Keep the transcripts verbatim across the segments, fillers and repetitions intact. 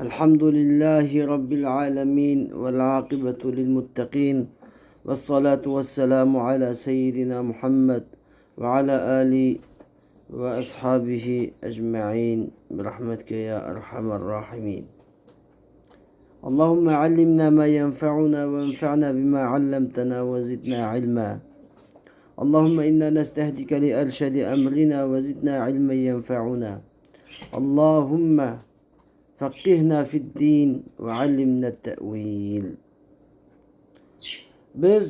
الحمد لله رب العالمين، والعاقبة للمتقين، والصلاة والسلام على سيدنا محمد وعلى آله وأصحابه أجمعين، برحمتك يا أرحم الراحمين. اللهم علمنا ما ينفعنا، وانفعنا بما علمتنا، وزدنا علما. اللهم إنا نستهديك لأرشد أمرنا، وزدنا علما ينفعنا. اللهم فقهنا في الدين، وعلمنا التأويل. بىز،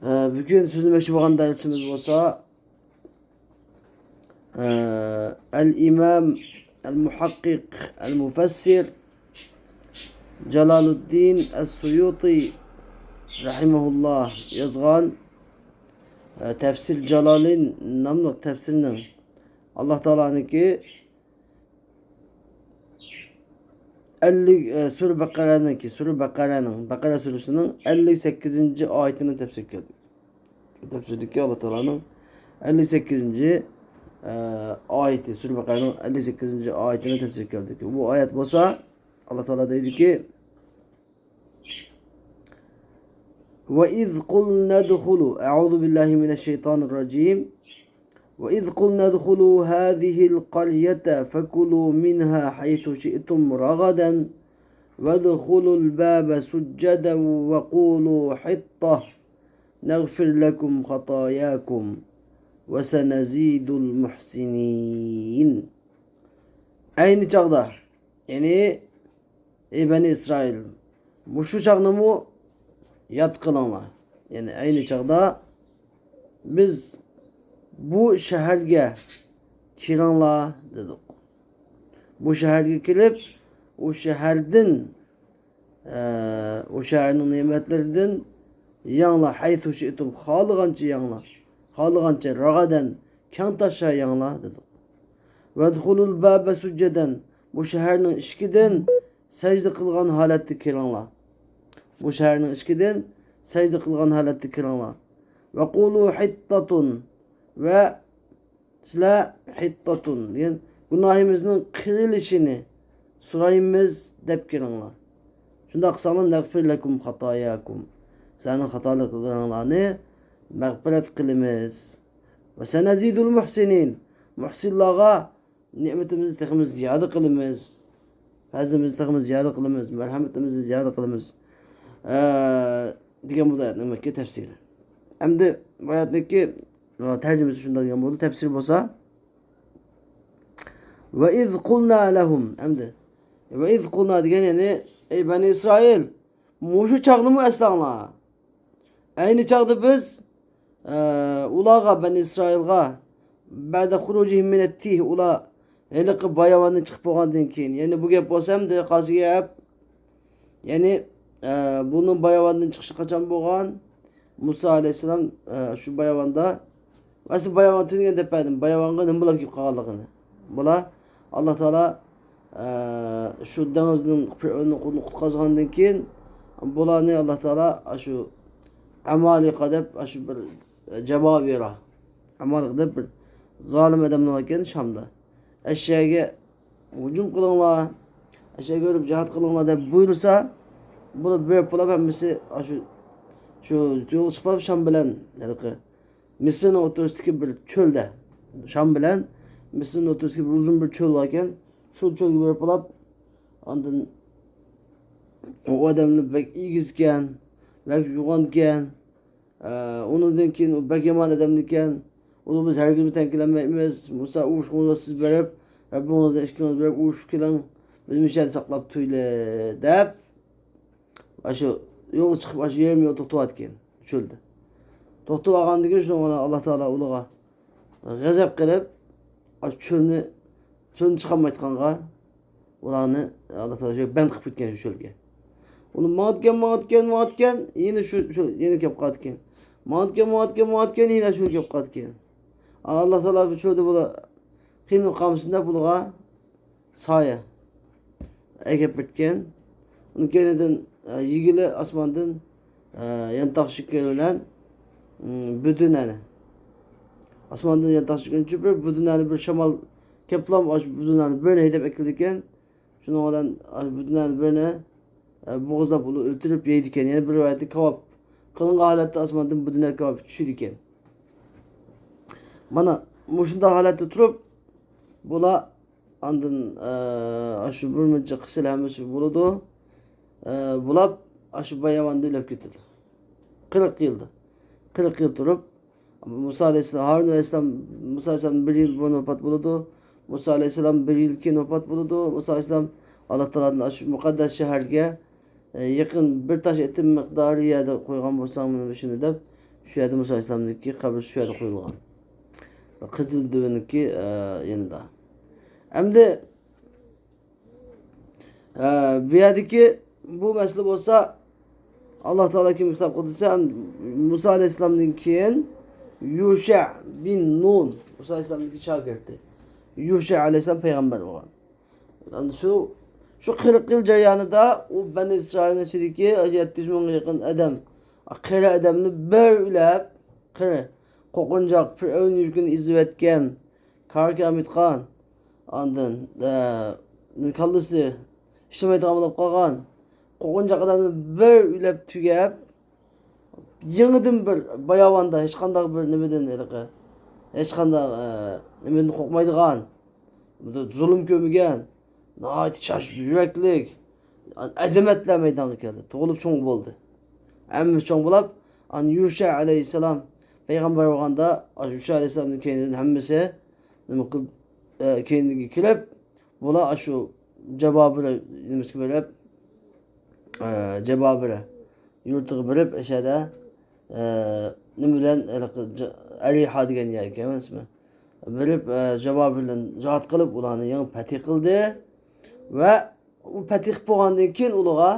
ئە، بۈگۈن سۆزلىمەكچى بولغان دەرسىمىز بولسا، ئە، ئەل ئىمام، ئەل مۇھەققىق، ئەل مۇفەسسىر جالالۇددىن ئەس سۇيۇتى رەھىمەھۇللا يازغان، ئە، تەپسىر جالالىن ناملىق تەپسىرنىڭ، ئاللا تائالانىڭكى ئەللىك، ئە، سۈرە بەقەرەنىڭكى، سۈرە بەقەرەنىڭ، بەقەرە سۈرىسىنىڭ ئەللىك سەككىزىنچى ئايىتىنى تەپسىر قىلدۇق. تەپسىردىكى ئاللا تائالانىڭ ئەللىك سەككىزىنچى، ئە، ئايىتى، سۈرە بەقەرەنىڭ ئەللىك سەككىزىنچى ئايىتىنى تەپسىر قىلدۇق. بۇ ئايەت بولسا، ئاللا تائالا دەيدۇكى، وَإِذْ قُلْنَا ادْخُلُوا، أَعُوذُ بِاللَّهِ مِنَ الشَّيْطَانِ الرَّجِيمِ. وَإِذْ قُلْنَا ادْخُلُوا هَٰذِهِ الْقَرْيَةَ فَكُلُوا مِنْهَا حَيْثُ شِئْتُمْ رَغَدًا وَادْخُلُوا الْبَابَ سُجَّدًا وَقُولُوا حِطَّةٌ نَغْفِرْ لَكُمْ خَطَايَاكُمْ وَسَنَزِيدُ الْمُحْسِنِينَ. ئەينى چاغدا، يەنى ئەي بەنى ئىسرائىل، مۇشۇ چاغنىمۇ ياد قىلىڭلار. يەنى ئەينى چاغدا بىز بۇ شەھەرگە كىرىڭلار دېدۇق. بۇ شەھەرگە كىرىپ، ئۇ شەھەردىن، ئە، ئۇ شەھەرنىڭ نېمەتلىرىدىن يەڭلار، ھەيسۇ شىئتۇم، خالىغانچە يەڭلار، خالىغانچە، رەغەدەن، كەڭ تاشلا يەڭلار دېدۇق. ۋەدخۇلۇل بابە سۇججەدەن، بۇ شەھەرنىڭ ئىشىكىدىن سەجدە قىلغان ھالەتتە كىرىڭلار. بۇ شەھەرنىڭ ئىشىكىدىن سەجدە قىلغان ھالەتتە كىرىڭلار. ۋەقۇلۇ ھىتتاتۇن، ۋە سىلەر ھىتتاتۇن دېگەن گۇناھىمىزنىڭ قىرىلىشىنى سورايمىز دەپ كىرىڭلار. شۇنداق قىلساڭلار، نەغفىر لەكۇم خاتاياكۇم، سىلەرنىڭ خاتالىقلىرىڭلارنى مەغپىرەت قىلىمىز. ۋە سەنەزىدۇل مۇھسىنىن، مۇھسىنلارغا نېمىتىمىزنى تېخىمۇ زىيادە قىلىمىز، پەزلىمىزنى تېخىمۇ زىيادە قىلىمىز، مەرھەمىتىمىزنى زىيادە قىلىمىز، ئە، دېگەن بۇ ئايەتنىڭ مەككە تەپسىرى. ئەمدى بۇ ئايەتنىڭكى، ئە، تەرجىمىسى شۇنداق دېگەن بولدى. تەپسىرى بولسا، ۋە ئىز قۇلنا لەھۇم، ئەمدى، ۋە ئىز قۇلنا دېگەن، يەنى، ئەي بەنى ئىسرائىل، مۇشۇ چاغنىمۇ ئەسلەڭلار. ئەينى چاغدا بىز، ئە، ئۇلارغا، بەنى ئىسرائىلغا، بەدە خۇرۇجىھىم مىنەت تىھ، ئۇلار ھېلىقى باياۋاندىن چىقىپ بولغاندىن كېيىن، يەنى بۇ گەپ بولسا ئەمدى قايسى گەپ؟ يەنى، ئە، بۇنىڭ باياۋاندىن چىقىشى قاچان بولغان؟ مۇسا ئەلەيھىسسالام، ئە، شۇ باياۋاندا، ئەسلى باياۋان تۈنۈگۈن دەپ بەردىم، باياۋانغا نېمە بولاپ كېلىپ قالغانلىقىنى. بۇلار ئاللا تائالا، ئە، شۇ دېڭىزدىن پىرئەۋننىڭ قولىدىن قۇتقۇزغاندىن كېيىن، بۇلارنى ئاللا تائالا شۇ ئەمالىقە دەپ، شۇ بىر جابابىرا، ئەمالىقە دەپ بىر زالىم ئادەملەر بار ئىكەن شامدا. ئەشەگە ھۇجۇم قىلىڭلار، ئەشەگە بېرىپ جىھاد قىلىڭلار دەپ بۇيرۇسا، بۇلار بېرىپ بولۇپ ھەممىسى شۇ، شۇ يولغا چىقىپ شام بىلەن ھېلىقى مىسىرنىڭ ئوتتۇرىسىدىكى بىر چۆلدە، شام بىلەن مىسىرنىڭ ئوتتۇرىسىدىكى بىر ئۇزۇن بىر چۆل باركەن، شۇ چۆلگە بېرىپ بولاپ، ئاندىن ئۇ ئادەملەر بەك ئېگىزكەن، بەك يوغانكەن، ئە، ئۇنىڭدىن كېيىن ئۇ بەك يامان ئادەمدىكەن، ئۇنى بىز ھەرگىزمۇ تەڭ كېلەلمەيمىز، مۇسا ئۇرۇشقا سىز بېرىپ، رەببىڭىزدىن ئىككىڭىز بېرىپ ئۇرۇشۇپ كېلىڭ، بىز مۇشۇ يەردە ساقلاپ تۇرىلى دەپ، ئاشۇ يولغا چىقىپ، ئاشۇ يېرىم يول توختىۋاتكەن، چۆلدە. توختىۋالغاندىن كېيىن شۇنىڭ بىلەن ئاللا تائالا ئۇلارغا غەزەپ قىلىپ، ئاشۇ چۆلنى، چۆلدىن چىقالمايدىغانغا ئۇلارنى ئاللا تائالا شۇ بەند قىلىپ كەتكەن شۇ چۆلگە. ئۇلار ماڭىدىكەن، ماڭىدىكەن، ماڭىدىكەن، يەنە شۇ، شۇ، يەنە كېلىپ قالىدىكەن. ماڭىدىكەن، ماڭىدىكەن، ماڭىدىكەن، يەنە شۇ كېلىپ قالىدىكەن. ئاللا تائالا بۇ چۆلدە بۇلار قىينىلىپ قالمىسۇن دەپ بۇلارغا سايە ئەكەپ بېرىپتىكەن. ئۇنىڭ كەينىدىن، ئە، يېگىلى ئاسماندىن، ئە، يانتاق شېكىرى بىلەن، ئىم، بۇدۇنەنى. ئاسماندىن يانتاق شېكىرىنى چۈشۈپ بېرىپ، بۇدۇنەنى بىر شامال كەپلا ئاشۇ بۇدۇنەنى بىرنى ھەيدەپ ئەكېلىدىكەن. شۇنىڭ بىلەن بۇ دۇنيانىڭ بىرىنى بوغۇزلاپ، ئۇنى ئۆلتۈرۈپ يەيدىكەن. يەنە بىر رىۋايەتتە كاۋاپ قىلىنغان ھالەتتە ئاسماندىن بۇ دۇنياغا كاۋاپ چۈشىدىكەن. مانا مۇشۇنداق ھالەتتە تۇرۇپ، بۇلار ئاندىن ئە، ئاشۇ بىر مۇنچە قىسىل ھەممىسى بولىدۇ. ئە، بۇلاپ ئاشۇ باياۋاندا ئۆلۈپ كېتىدۇ. قىرىق يىلدا. قىرىق يىل تۇرۇپ، مۇسا ئەلەيھىسسالام، ھارۇن ئەلەيھىسسالام، مۇسا ئەلەيھىسسالام بىر يىل بۇرۇن ۋاپات بولىدۇ. مۇسا ئەلەيھىسسالام بىر يىل كېيىن ۋاپات بولىدۇ. مۇسا ئەلەيھىسسالام ئاللا تائالادىن ئاشۇ مۇقەددەس شەھەرگە، ئە، يېقىن بىر تاش ئېتىم مىقدارى يەردە قويغان بولساڭ مېنى شۇنى دەپ، شۇ يەردە مۇسا ئەلەيھىسسالامنىڭكى قەبرىسى شۇ يەردە قويۇلغان. قىزىل دۆۋىنىڭكى، ئە، يېنىدا. ئەمدى ئە، بۇ يەردىكى بۇ مەسىلە بولسا، ئاللا تائالا كىم خىتاب قىلدى دېسە، مۇسا ئەلەيھىسسالامدىن كېيىن يۇشە بىن نۇن، مۇسا ئەلەيھىسسالامنىڭ شاگىرتى يۇشە ئەلەيھىسسالام پەيغەمبەر بولغان. يەنى شۇ، شۇ قىرىق يىل جەريانىدا ئۇ بەنى ئىسرائىلنىڭ ئىچىدىكى يەتتە يۈز مىڭغا يېقىن ئادەم، قېرى ئادەمنى بىر ئۆلەپ، قېرى، قورقۇنچاق، پىرئەۋن يۈرىكىنى ئېزىۋەتكەن، كارى كەلمەيدىغان، ئاندىن، ئە، كاللىسى ئىشلىمەيدىغان بولۇپ قالغان، قورقۇنچاق ئادەمنى بىر ئۆلەپ تۈگەپ، يېڭىدىن بىر باياۋاندا ھېچقانداق بىر نېمىدىن ھېلىقى، ھېچقانداق، ئە، نېمىدىن قورقمايدىغان، زۇلۇم كۆرمىگەن، ناھايىتى چاچ يۈرەكلىك، ئەزىمەتلەر مەيدانغا كەلدى. تۇغۇلۇپ چوڭ بولدى. ھەممىسى چوڭ بولاپ، ئان يۇشە ئەلەيھىسسالام پەيغەمبەر بولغاندا، يۇشە ئەلەيھىسسالامنىڭ كەينىدىن ھەممىسى نېمە قىل-، ئە، كەينىگە كىرىپ، بۇلار ئاشۇ جابابىرە نېمىسىگە بېرىپ، ئە، جابابىرە يۇرتىغا بېرىپ، ئەشەدە، ئە، نېمە بىلەن، ھېلىقى جا-، ئەرىھا دېگەن يەرگە ئەمەسمۇ؟ بېرىپ، ئە، جابابىر بىلەن جىھاد قىلىپ، ئۇلارنى يېڭى پەتھى قىلدى ۋە ئۇ پەتھى قىلىپ بولغاندىن كېيىن ئۇلارغا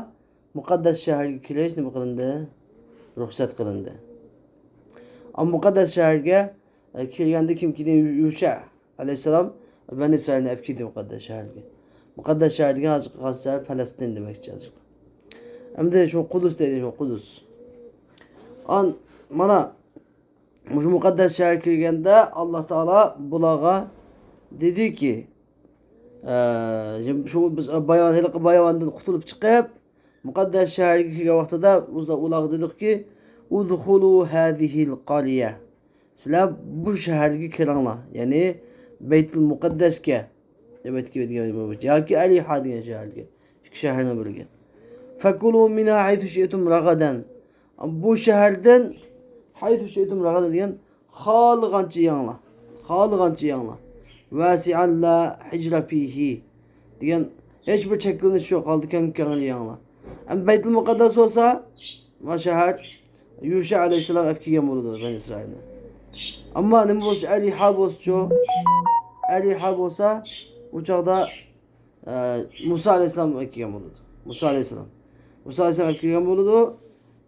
مۇقەددەس شەھەرگە كىرىش نېمە قىلىندى؟ رۇخسەت قىلىندى. ئەمما مۇقەددەس شەھەرگە، ئە، كىرگەندە كىم كىردى؟ يۇ-، يۇشە ئەلەيھىسسالام بەنى ئىسرائىلنى ئەپ كىردى مۇقەددەس شەھەرگە. مۇقەددەس شەھەر دېگەن ھازىرقى قارىسا پەلەستىن دېمەكچى ھازىرقى. ئەمدى شۇ قۇدۇس دەيدۇ، شۇ قۇدۇس. ئان-، مانا مۇشۇ مۇقەددەس شەھەرگە كىرگەندە ئاللا تائالا بۇلارغا دېدىكى، ئە، شۇ بىز باياۋان، ھېلىقى باياۋاندىن قۇتۇلۇپ چىقىپ، مۇقەددەس شەھەرگە كىرگەن ۋاقتىدا ئۇلارغا دېدۇقكى، ئۇدخۇلۇ ھازىھىل قەريە. سىلەر بۇ شەھەرگە كىرىڭلار. يەنى بەيتۇل مۇقەددەسكە. ئەبەتكە دېگەن ياكى ئەرىھا دېگەن شەھەرگە. ئىككى شەھەرنىڭ بىرىگە. فەكۇلۇ مىنھا ھەيسۇ شىئتۇم رەغەدەن. بۇ شەھەردىن ھەيسۇ شىئتۇم رەغەدەن دېگەن خالىغانچە يەڭلار. خالىغانچە يەڭلار. ۋاسىئەن لا ھىجرە فىھى دېگەن ھېچ بىر چەكلىنىش يوق ھالدا كەڭ كەڭرى يەڭلار. ئەمما بەيتۇل مۇقەددەس بولسا، ما شەھەر يۇشە ئەلەيھىسسالام ئەپ كىرگەن بولىدۇ بەنى ئىسرائىلنى. ئەمما نېمە بولسا، ئەرىھا بولسىچۇ؟ ئەرىھا بولسا، ئۇ چاغدا ئە، مۇسا ئەلەيھىسسالام ئەكەلگەن بولىدۇ. مۇسا ئەلەيھىسسالام. مۇسا ئەلەيھىسسالام ئەكەلگەن بولىدۇ.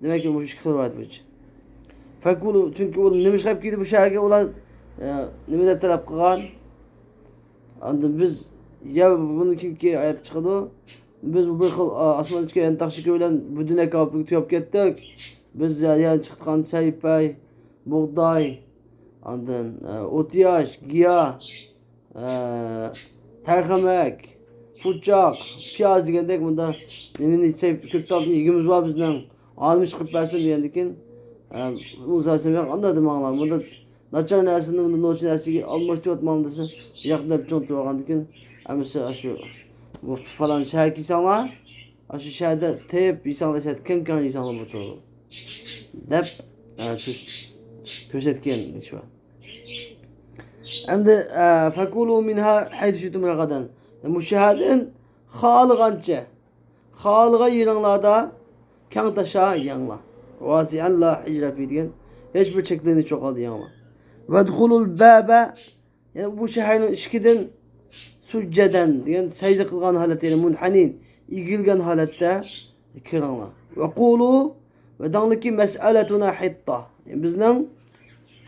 دېمەك، مۇشۇ ئىككى خىل رىۋايەت بويىچە. فەكۇلۇ، چۈنكى ئۇ نېمە ئىش قىلىپ كىردى بۇ شەھەرگە؟ ئۇلار، ئە، نېمە دەپ تەلەپ قىلغان؟ ئاندىن بىز، يا بۇنىڭ كېيىنكى ئايەتتە چىقىدۇ. بىز بۇ بىر خىل، ئا، ئاسمان چۈشكەن تاغ شېكىلى بىلەن بۇ دۇنيا كاپىرلىققا تۈگەپ كەتتۇق. بىز يا-، يەنە چىقىدىغان سەيپەي، بۇغداي، ئاندىن، ئە، ئوتياش، گىياھ، ئە، تەرخەمەك، پۇرچاق، پىياز دېگەندەك مۇنداق نېمىنى، كۆكتاتنى يېگۈمىز بار بىزنىڭ. ئالىم ئىش قىلىپ بەرسۇن دېگەندىكىن، ئە، مۇسا ئەلەيھىسسالام، ياق، ئانداق دېمەڭلار. مۇنداق ناچار نەرسىنى مۇنداق نوچى نەرسىگە ئالماشتۇرۇۋاتماڭ دېسە، ياق دەپ چوڭ تۇرغاندىكىن، ئەمىسە ئاشۇ پالان شەھەرگە كەلسەڭلار، ئاشۇ شەھەردە تېيىپ يېسەڭلار، شەھەردە كەڭ-كەڭ يېسەڭلار بولىدۇ دەپ، ئە، شۇ كۆرسەتكەن شۇ. ئەمدى، ئە، فەكۇلۇ مىنھا ھەيسۇ شىئتۇم رەغەدەن. بۇ شەھەردىن خالىغانچە، خالىغان يېرىڭلاردا كەڭ تاشا يەڭلار. ۋاسىئەن لا ھىجرە فىھى دېگەن ھېچ بىر چەكلىنىش يوق ھالدا يەڭلار. ۋەدخۇلۇل بابە، يەنى بۇ شەھەرنىڭ ئىشىكىدىن سۇججەدەن دېگەن سەجدە قىلغان ھالەتتە، يەنى مۇنھەنىن، ئېگىلگەن ھالەتتە كىرىڭلار. ۋەقۇلۇ، ۋە دەڭلىكى مەسئەلەتۇنا ھىتتە. بىزنىڭ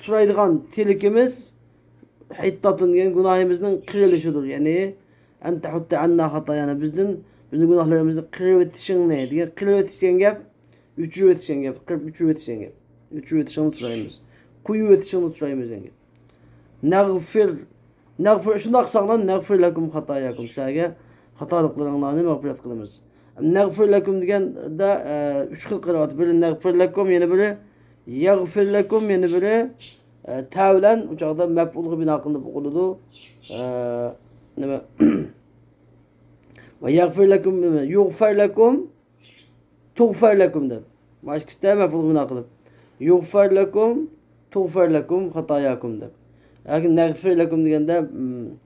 سورايدىغان تىلىكىمىز ھىتتاتۇن دېگەن گۇناھىمىزنىڭ قىرىلىشىدۇر. يەنى، ئەن تەھۇتتە ئەننا خاتايانا، بىزدىن، بىزنىڭ گۇناھلىرىمىزنى قىرىۋېتىشىڭنى دېگەن، قىرىۋېتىش دېگەن گەپ، ئۆچۈرۈۋېتىشكەن گەپ، قىرىپ ئۆچۈرۈۋېتىشكەن گەپ. ئۆچۈرۈۋېتىشىڭنى سورايمىز. قويۇۋېتىشىڭنى سورايمىز دېگەن گەپ. نەغفىر، نەغفىر، شۇنداق قىلساڭلار، نەغفىر لەكۇم خاتاياكۇم، سىلەرگە خاتالىقلىرىڭلارنى مەغپىرەت قىلىمىز. نەغفىر لەكۇم دېگەندە، ئە، ئۈچ خىل قىرائەت. بىرى نەغفىر لەكۇم، يەنە بىرى يەغفىر لەكۇم، يەنە بىرى، ئە، تە بىلەن ئۇ چاغدا مەپئۇلغا بىنا قىلىنىپ ئوقۇلىدۇ. ئە، نېمە؟ ۋە يەغفىر لەكۇم، يۇغفەر لەكۇم، تۇغفەر لەكۇم دەپ. مانا ئىككىسىدە مەپئۇلغا بىنا قىلىپ. يۇغفەر لەكۇم، تۇغفەر لەكۇم خاتاياكۇم دەپ. ياكى نەغفىر لەكۇم دېگەندە، م،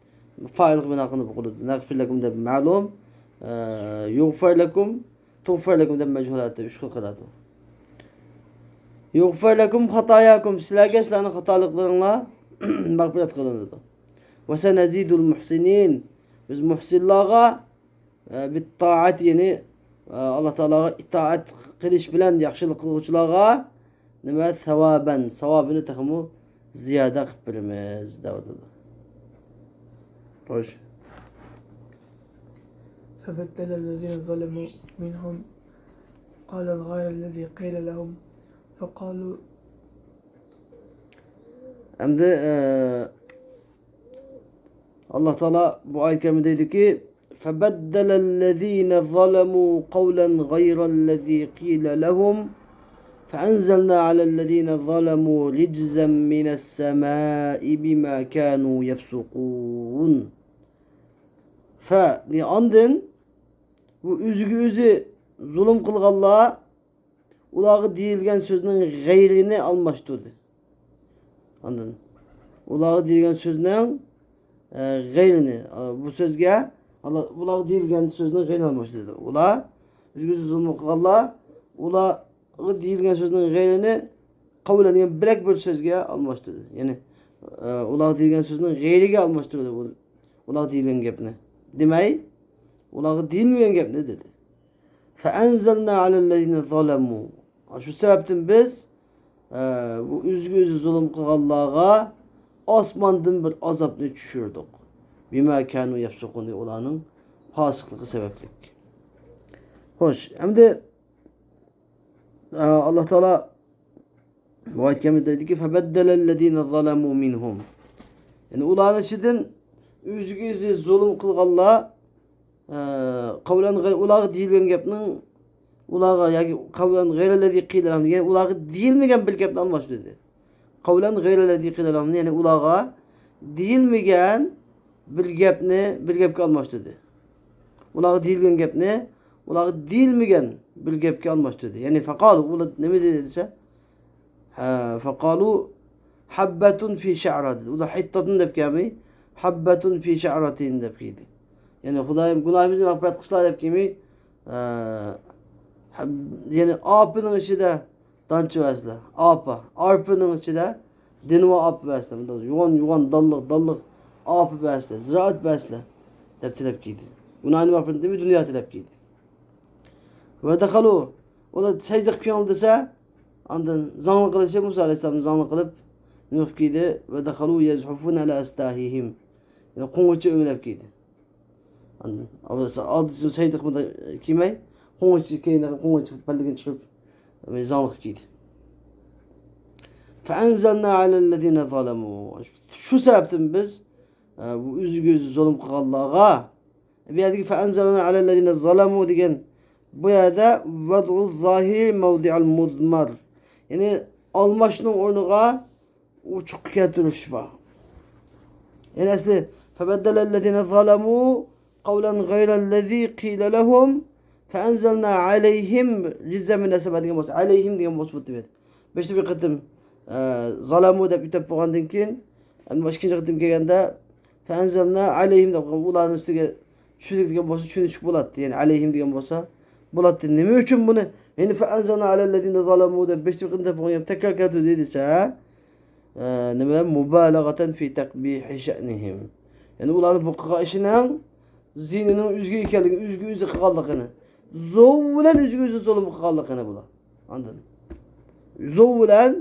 فائىلغا بىنا قىلىنىپ ئوقۇلىدۇ. نەغفىر لەكۇم دەپ مەلۇم. ئە، يۇغفەر لەكۇم، تۇغفەر لەكۇم دەپ مەجھۇل ھالەتتە ئۈچ خىل قىلىنىدۇ. يۇغفەر لەكۇم خاتاياكۇم، سىلەرگە سىلەرنىڭ خاتالىقلىرىڭلار مەغپىرەت قىلىنىدۇ. ۋە سەنەزىدۇل مۇھسىنىن، بىز مۇھسىنلارغا، ئە، بىتتائەت، يەنى، ئە، ئاللا تائالاغا ئىتائەت قىلىش بىلەن ياخشىلىق قىلغۇچىلارغا نېمە؟ ساۋابەن، ساۋابىنى تېخىمۇ زىيادە قىلىپ بېرىمىز، دەۋاتىدۇ. خوش. فبدل الذين ظلموا منهم قولا غير الذي قيل لهم فقالوا ئەمدى، ئە، ئاللا تائالا بۇ ئايەت كەرىمىدە دەيدۇكى، فبدل الذين ظلموا قولا غير الذي قيل لهم فأنزلنا على الذين ظلموا رجزا من السماء بما كانوا يفسقون. فە، ئاندىن بۇ ئۆزىگە ئۆزى زۇلۇم قىلغانلار ئۇلارغا دېيىلگەن سۆزنىڭ غەيرىنى ئالماشتۇردى. ئاندىن ئۇلارغا دېيىلگەن سۆزنىڭ، ئە، غەيرىنى، ئە، بۇ سۆزگە، ئالا-، ئۇلارغا دېيىلگەن سۆزنىڭ غەيرىنى ئالماشتۇردى. ئۇلار، ئۆزىگە ئۆزى زۇلۇم قىلغانلار، ئۇلارغا دېيىلگەن سۆزنىڭ غەيرىنى قەۋلەن دېگەن بىرەك بىر سۆزگە ئالماشتۇردى. يەنى، ئە، ئۇلارغا دېيىلگەن سۆزنىڭ غەيرىگە ئالماشتۇردى ئۇ-، ئۇلارغا دېيىلگەن گەپنى. دېمەي، ئۇلارغا دېيىلمىگەن گەپنى دېدى. فأنزلنا على الذين ظلموا. شۇ سەۋەبتىن بىز، ئە، بۇ ئۆزىگە ئۆزى زۇلۇم قىلغانلارغا ئاسماندىن بىر ئازابنى چۈشۈردۇق. بما كانوا يفسقون، ئۇلارنىڭ پاسىقلىقى سەۋەبلىك. خوش، ئەمدى، ئە، ئاللا تائالا بۇ ئايەت كەرىمىدە دەيدۇكى، فبدل الذين ظلموا منهم. يەنى ئۇلارنىڭ ئىچىدىن ئۆزىگە ئۆزى زۇلۇم قىلغانلار، ئە، قەۋلەن غەي-، ئۇلارغا دېيىلگەن گەپنىڭ، ئۇلارغا ياكى قەۋلەن غەيرەللەزى قىيلە لەھۇم دېگەن، ئۇلارغا دېيىلمىگەن بىر گەپنى ئالماشتۇردى. قەۋلەن غەيرەللەزى قىيلە لەھۇم، يەنى ئۇلارغا دېيىلمىگەن بىر گەپنى بىر گەپكە ئالماشتۇردى. ئۇلارغا دېيىلگەن گەپنى ئۇلارغا دېيىلمىگەن بىر گەپكە ئالماشتۇردى. يەنى فقالوا، ئۇلار نېمە دېدى دېسە، ھە، فقالوا حبة في شعرة دېدى. ئۇلار حطة دەپ كەلمەي، حبة في شعرة دەپ كەلدى. يەنى خۇدايىم گۇناھىمىزنى مەغپىرەت قىلسىلا دەپ كەلمەي، ئە، ھەب-، يەنى ئاپىنىڭ ئىچىدە دانچە بەرسىلە. ئاپا. ئارپىنىڭ ئىچىدە دىنۋا ئاپا بەرسىلە. مۇنداق يوغان، يوغان دانلىق، دانلىق ئاپا بەرسىلە. زىرائەت بەرسىلە. دەپ تىلەپ كەلدى. گۇناھنى مەغپىرەت دېمەي، دۇنيا تىلەپ كەلدى. ۋە دەخەلۇ. ئۇلار سەجدە قىلىپ كېلىڭ دېسە، ئاندىن زاڭلىق قىلىشى، مۇسا ئەلەيھىسسالام زاڭلىق قىلىپ، نېمە قىلىپ كەلدى؟ ۋە دەخەلۇ يەزھۇفۇنە ئەلە ئەستاھىھىم. يەنى قوڭغۇچى ئۆمىلەپ كەلدى. ئاندىن ئالدىسى سەجدە قىلمىدا كىيمەي، قوڭغۇچى كەينىگە، قوڭغۇچى پەللىكىنى چىقىرىپ، زاڭلىق كىيدى. فەئەنزەلنا ئەلەللەزىنە زالەمۇ. شۇ سەۋەبتىن بىز، ئە، بۇ ئۆزىگە ئۆزى زۇلۇم قىلغانلارغا، بۇ يەردىكى فەئەنزەلنا ئەلەللەزىنە زالەمۇ دېگەن، بۇ يەردە ۋەدئۇ زاھىرى مەۋدىئەل مۇزمەر. يەنى ئالماشنىڭ ئورنىغا ئوچۇققا كەلتۈرۈش بار. يەنى ئەسلى، فەبەددەلەللەزىنە زالەمۇ قەۋلەن غەيرەللەزى قىلە لەھۇم فەئەنزەلنا ئەلەيھىم رىجزەن مىنەس سەما دېگەن بولسا، ئەلەيھىم دېگەن بولسا بولىدۇ. بەشتە بىر قېتىم، ئە، زالەمۇ دەپ ئېيتىپ بولغاندىن كېيىن، ئەمدى ئىككىنچى قېتىم كەلگەندە، فەئەنزەلنا ئەلەيھىم دەپ قويغان، ئۇلارنىڭ ئۈستىگە چۈشۈرۈك دېگەن بولسا، چۈشۈرۈك بولاتتى. يەنى ئەلەيھىم دېگەن بولسا بولاتتى. نېمە ئۈچۈن بۇنى، يەنى فەئەنزەلنا ئەلەللەزىنە زالەمۇ دەپ بەشتە بىر قېتىم دەپ قويغان، تەكرار كەلتۈردى دېسە، ئە، نېمە، مۇبالىغەتەن فى تەقبىھى شەئنىھىم. يەنى ئۇلارنىڭ بۇ قىلغان ئىشىنىڭ زىيىنىنىڭ ئۆزىگە ئىكەنلىكىنى، ئۆزىگە ئۆزى قىلغانلىقىنى، زور بىلەن ئۆزىگە ئۆزى زۇلۇم قىلغانلىقىنى بۇلار. ئاندىن زور بىلەن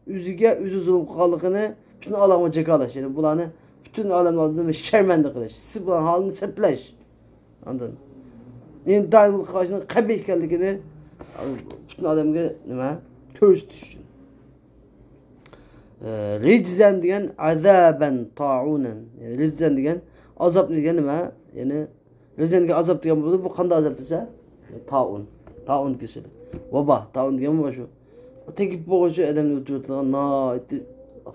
ئۆزىگە ئۆزى زۇلۇم قىلغانلىقىنى پۈتۈن ئالەمگە جاكارلاش، يەنى بۇلارنى پۈتۈن ئالەمنىڭ ئالدىدا شەرمەندە قىلىش، سىز بۇلارنىڭ ھالىنى سەتلەش. ئاندىن ئىنتايىن بۇ قىلغان ئىشىنىڭ قەبىھ ئىكەنلىكىنى پۈتۈن ئالەمگە نېمە؟ كۆرسىتىش ئۈچۈن. ئە، رىجزەن دېگەن ئەزابەن تائۇنەن. يەنى رىجزەن دېگەن ئازابنى دېگەن نېمە؟ يەنى رېزىنكە ئازاب دېگەن بولىدۇ. بۇ قانداق ئازاب دېسە، تائۇن. تائۇن كېسىلى. ۋابا. تائۇن دېگەن بۇ شۇ. تېگىپ بولغۇچە ئادەمنى ئۆلتۈرۈۋېتىدىغان ناھايىتى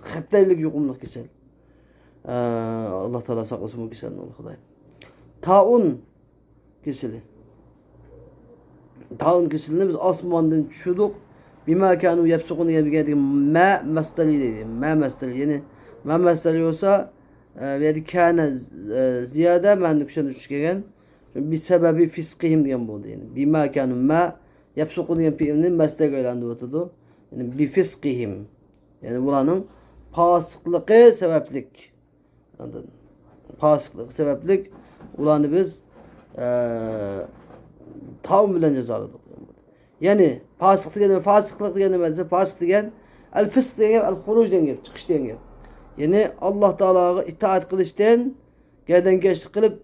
خەتەرلىك يۇقۇملۇق كېسەل. ئە، ئاللا تائالا ساقلىسۇن بۇ كېسەلدىن، خۇدايىم. تائۇن كېسىلى. تائۇن كېسىلىنى بىز ئاسماندىن چۈشۈردۇق. بىما كانۇ يەپسۇقۇن دېگەن، دېگەن مە مەستەرى دەيدۇ. مە مەستەرى، يەنى مە مەستەرى بولسا، ئە، بۇ يەردە كانە، ئە، زىيادە مەنىنى كۈچەندۈرۈشكە كەلگەن. بىسەبەبى فىسقىھىم دېگەن بولدى. يەنى بىما كانۇ، مە يەپسۇقۇن دېگەن پېئىلنى مەستەرگە ئايلاندۇرۇۋاتىدۇ. يەنى بىفىسقىھىم. يەنى بۇلارنىڭ پاسىقلىقى سەۋەبلىك. ئاندىن پاسىقلىقى سەۋەبلىك ئۇلارنى بىز، ئە، تائۇن بىلەن جازالىدۇق. يەنى پاسىق دېگەن، پاسىقلىق دېگەن نېمە دېسە، پاسىق دېگەن ئەل فىسق دېگەن گەپ، ئەل خۇرۇج دېگەن گەپ، چىقىش دېگەن گەپ. يەنى ئاللا تائالاغا ئىتائەت قىلىشتىن گەردەنكەشلىك قىلىپ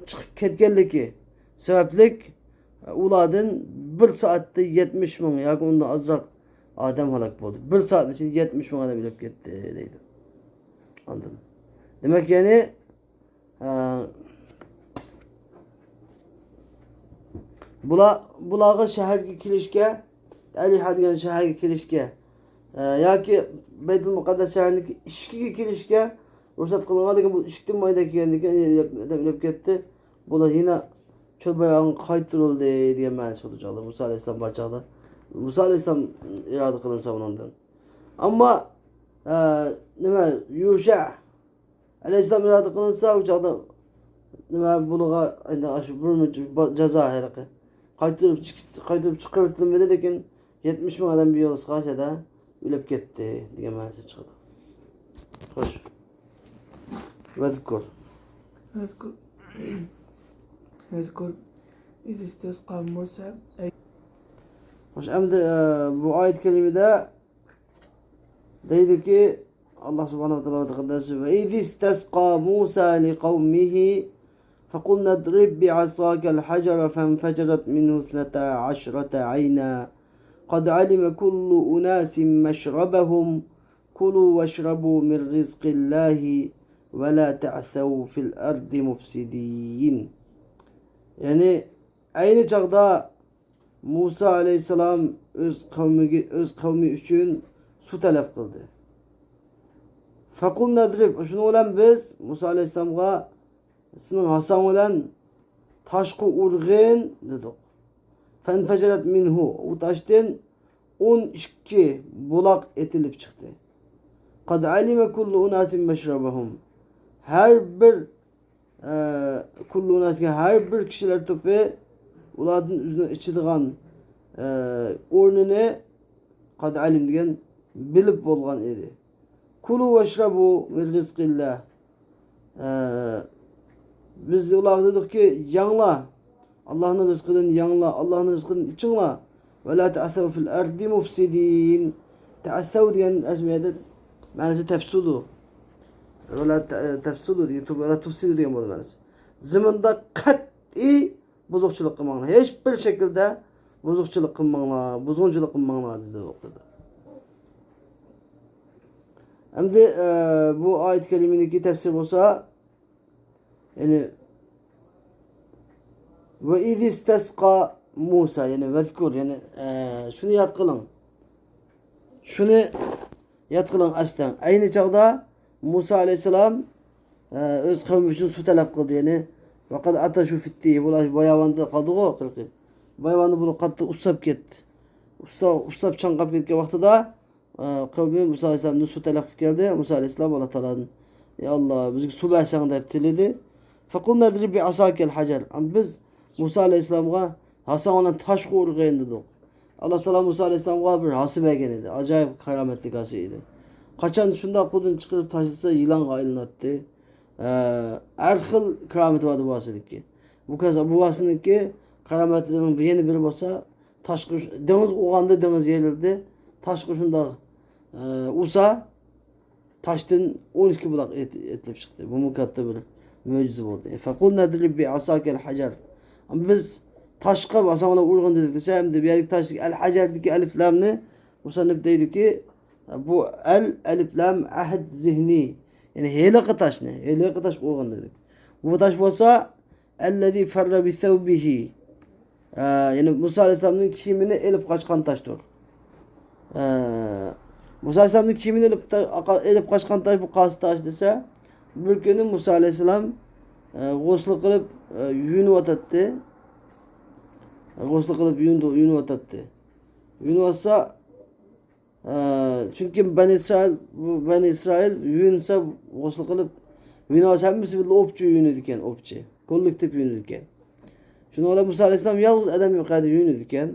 چىقىپ كەتكەنلىكى سەۋەبلىك ئۇلاردىن بىر سائەتتە يەتمىش مىڭ ياكى ئۇندىن ئازراق ئادەم ھالاك بولدى. بىر سائەتنىڭ ئىچىدە يەتمىش مىڭ ئادەم ئۆلۈپ كەتتى دەيدۇ. ئاندىن. دېمەك، يەنى، ئە، بۇلار، بۇلارغا شەھەرگە كېلىشكە، ئەلىھا دېگەن شەھەرگە كېلىشكە، ئە، ياكى بەيتۇل مۇقەددەس شەھەرنىڭ ئىشىكىگە كېلىشكە رۇخسەت قىلىنغان، لېكىن بۇ ئىشىكتىن مايدا كىرگەندىن كېيىن ئادەم ئۆلۈپ كەتتى. بۇلار يەنە چۆل بايراغىغا قايتۇرۇلدى دېگەن مەنىسى بولىدۇ چاغدا، مۇسا ئەلەيھىسسالام بار چاغدا. مۇسا ئەلەيھىسسالام ئىرادە قىلىنسا ئۇنىڭدىن. ئەمما، ئە، نېمە، يۇشە ئەلەيھىسسالام ئىرادە قىلىنسا، ئۇ چاغدا نېمە، بۇلىغا ئەندى ئاشۇ بىر مۇنچە با-، جازا ھېلىقى. قايتۇرۇپ چىق-، قايتۇرۇپ چىقىرىۋېتىلمىدى، لېكىن يەتمىش مىڭ ئادەم بىۋاسىتە شەدە ئۆلۈپ كەتتى دېگەن مەنىسى چىقىدۇ. خوش. ۋەزكۇر. ۋەزكۇر. ۋەزكۇر. ئىز ئىستەسقا مۇسا. خوش، ئەمدى، ئە، بۇ ئايەت كەرىمىدە دەيدۇكى، ئاللا سۇبھانەھۇ ۋە تائالا تەقەددەس، وإذ استسقى موسى لقومه فقلنا اضرب بعصاك الحجر فانفجرت منه اثنتا عشرة عينا قد علم كل أناس مشربهم كلوا واشربوا من رزق الله ولا تعثوا في الأرض مفسدين. يەنى ئەينى چاغدا مۇسا ئەلەيھىسسالام ئۆز قەۋمىگە، ئۆز قەۋمى ئۈچۈن سۇ تەلەپ قىلدى. فقلنا اضرب، شۇنىڭ بىلەن بىز مۇسا ئەلەيھىسسالامغا، سېنىڭ ھاساڭ بىلەن تاشقا ئۇرغىن دېدۇق. فانفجرت منه، ئۇ تاشتىن ئون ئىككى بۇلاق ئېتىلىپ چىقتى. قد علم كل أناس مشربهم، ھەر بىر ئە، كل أناس، ھەر بىر كىشىلەر توپى ئۇلاردىن ئۆزىنىڭ ئىچىدىغان، ئە، ئورنىنى قد علم دېگەن بىلىپ بولغان ئىدى. كلوا واشربوا من رزق الله. ئە، بىز ئۇلارغا دېدۇقكى، يەڭلار، ئاللانىڭ رىزقىدىن يەڭلار، ئاللانىڭ رىزقىدىن ئىچىڭلار. ولا تعثوا في الأرض مفسدين. تأسەۋ دېگەن ئەسلى مەنىسى تەپسۇدۇ. ۋەلا تە-، تەپسۇدۇ دېگەن، تۇ-، ۋەلا تۇپسىدۇ دېگەن بولىدۇ مەنىسى. زېمىندا قەتئىي بۇزۇقچىلىق قىلماڭلار. ھېچ بىر شەكىلدە بۇزۇقچىلىق قىلماڭلار، بۇزغۇنچىلىق قىلماڭلار دېدى ئۇ قېرىدا. ئەمدى، ئە، بۇ ئايەت كەرىمىنىڭكى تەپسىرى بولسا، يەنى، وإذ استسقى موسى، يەنى، ۋەزكۇر، يەنى، ئە، شۇنى ياد قىلىڭ. شۇنى ياد قىلىڭ، ئەسلەڭ. ئەينى چاغدا مۇسا ئەلەيھىسسالام، ئە، ئۆز قەۋمى ئۈچۈن سۇ تەلەپ قىلدى، يەنى، وقد عطشوا في التيه، بۇلار باياۋاندا قالدىغۇ، قىرىق يىل. باياۋاندا بۇلار قاتتىق ئۇسساپ كەتتى. ئۇسسا-، ئۇسساپ چاڭقاپ كەتكەن ۋاقتىدا، ئە، قەۋمى مۇسا ئەلەيھىسسالامدىن سۇ تەلەپ قىلىپ كەلدى. مۇسا ئەلەيھىسسالام ئاللا تائالادىن، يا ئاللا، بىزگە سۇ بەرسەڭ دەپ تىلىدى. فقلنا اضرب بعصاك الحجر. ئەمما بىز مۇسا ئەلەيھىسسالامغا ھاساڭ بىلەن تاشقا ئۇرغىن دېدۇق. ئاللا تائالا مۇسا ئەلەيھىسسالامغا بىر ھاسا بەرگەن ئىدى. ئاجايىپ كارامەتلىك ھاسا ئىدى. قاچان شۇنداق قولىدىن چىقىرىپ تاشلىسا، يىلانغا ئايلىناتتى. ئە، ھەر خىل كارامىتى بار ئىدى بۇ ھاسىنىڭكى. بۇ كاس-، بۇ ھاسىنىڭكى كارامەتلىرىنىڭ يەنە بىرى بولسا، تاشقا، دېڭىز ئۇرغاندا دېڭىز يېرىلدى. تاشقا شۇنداق، ئە، ئۇرسا، تاشتىن ئون ئىككى بۇلاق ئېت-، ئېتىلىپ چىقتى. بۇمۇ كاتتا بىر مۆجىزە بولدى. فقلنا اضرب بعصاك الحجر. بىز تاشقا ھاساڭ بىلەن ئۇرغىن دېدۇق دېسە، ئەمدى بۇ يەردىكى تاشتىكى ئەل-ھەجەردىكى ئەلىپلامنى مۇسەننىپ دەيدۇكى، بۇ ئەل، ئەلىپلام، ئەھد زېھنىي. يەنى ھېلىقى تاشنى، ھېلىقى تاشقا ئۇرغىن دېدۇق. بۇ تاش بولسا، الذي فر بثوبه. ئە، يەنى مۇسا ئەلەيھىسسالامنىڭ كىيىمىنى ئېلىپ قاچقان تاشتۇر. ئە، مۇسا ئەلەيھىسسالامنىڭ كىيىمىنى ئېلىپ تا-، ئاقا-، ئېلىپ قاچقان تاش بۇ قايسى تاش دېسە، بىر كۈنى مۇسا ئەلەيھىسسالام، ئە، غۇسل قىلىپ، ئە، يۇيۇنۇۋاتاتتى. غۇسل قىلىپ يۇيۇنۇ-، يۇيۇنۇۋاتاتتى. يۇيۇنۇۋاتسا، ئە، چۈنكى بەنى ئىسرائىل، بۇ بەنى ئىسرائىل يۇيۇنسا، غۇسل قىلىپ يۇيۇنۇۋاتسا، ھەممىسى بىللە ئوپچە يۇيۇنىدىكەن، ئوپچە. كوللېكتىپ يۇيۇنىدىكەن. شۇنىڭ بىلەن مۇسا ئەلەيھىسسالام يالغۇز ئادەم يۇقىرىدا يۇيۇنىدىكەن.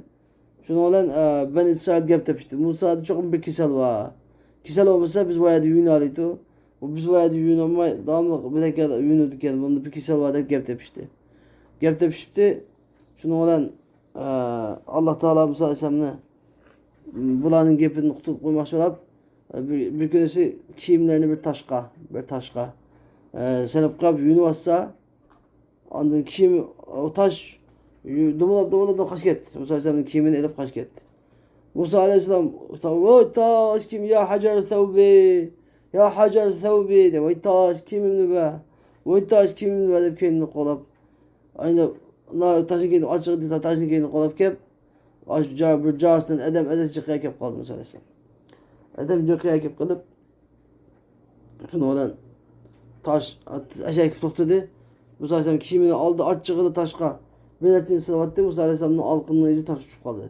شۇنىڭ بىلەن، ئە، بەنى ئىسرائىل گەپ تېپىشتى. مۇسادا چوقۇم بىر كېسەل بار. كېسەل بولمىسا، بىز بۇ يەردە يۇيۇنالايتتۇق. بۇ بىز بۇ يەردە يۇيۇنالماي، داۋاملىق بىر يەردە يۇيۇنىدىكەن. بۇنىڭدا بىر كېسەل بار دەپ گەپ تېپىشتى. گەپ تېپىشىپتى. شۇنىڭ بىلەن، ئە، ئاللا تائالا مۇسا ئەلەيھىسسالامنى، م، بۇلارنىڭ گېپىدىن قۇتۇلۇپ قويماقچى بولۇپ، ئە، بىر، بىر كۈنىسى كىيىملىرىنى بىر تاشقا، بىر تاشقا، ئە، سېلىپ قويۇپ يۇيۇنۇۋاتسا، ئاندىن كىيىم، ئۇ تاش يۇ-، دومىلاپ، دومىلاپ قاچىپ كەتتى. مۇسا ئەلەيھىسسالامنىڭ كىيىمىنى ئېلىپ قاچىپ كەتتى. مۇسا ئەلەيھىسسالام، ۋاي تاش كىيىم، يا ھەجەر سەۋبى، يا ھەجەر سەۋبى دەپ، ۋاي تاش كىيىمىمنى بەر، ۋاي تاش كىيىمىمنى بەر دەپ كەينىنى قولاپ، ئەمدى تاشنىڭ كەينىدىن، ئاچچىقى تاشنىڭ كەينىدىن قولاپ كەپ، ئاشۇ جا-، بىر جاھىسىدىن ئادەم ئەدەس جىققا كەپ قالدى مۇسا ئەلەيھىسسالام. ئادەم جىققا كەپ قېلىپ، شۇنىڭ بىلەن تاش ئەشەگە توختىدى. مۇسا ئەلەيھىسسالام كىيىمىنى ئالدى، ئاچچىقىدا تاشقا بىر نەچچىنى سېلىۋەتتى. مۇسا ئەلەيھىسسالامنىڭ ئالىقىنىنىڭ ئىزى تاش ئۇچۇپ قالدى.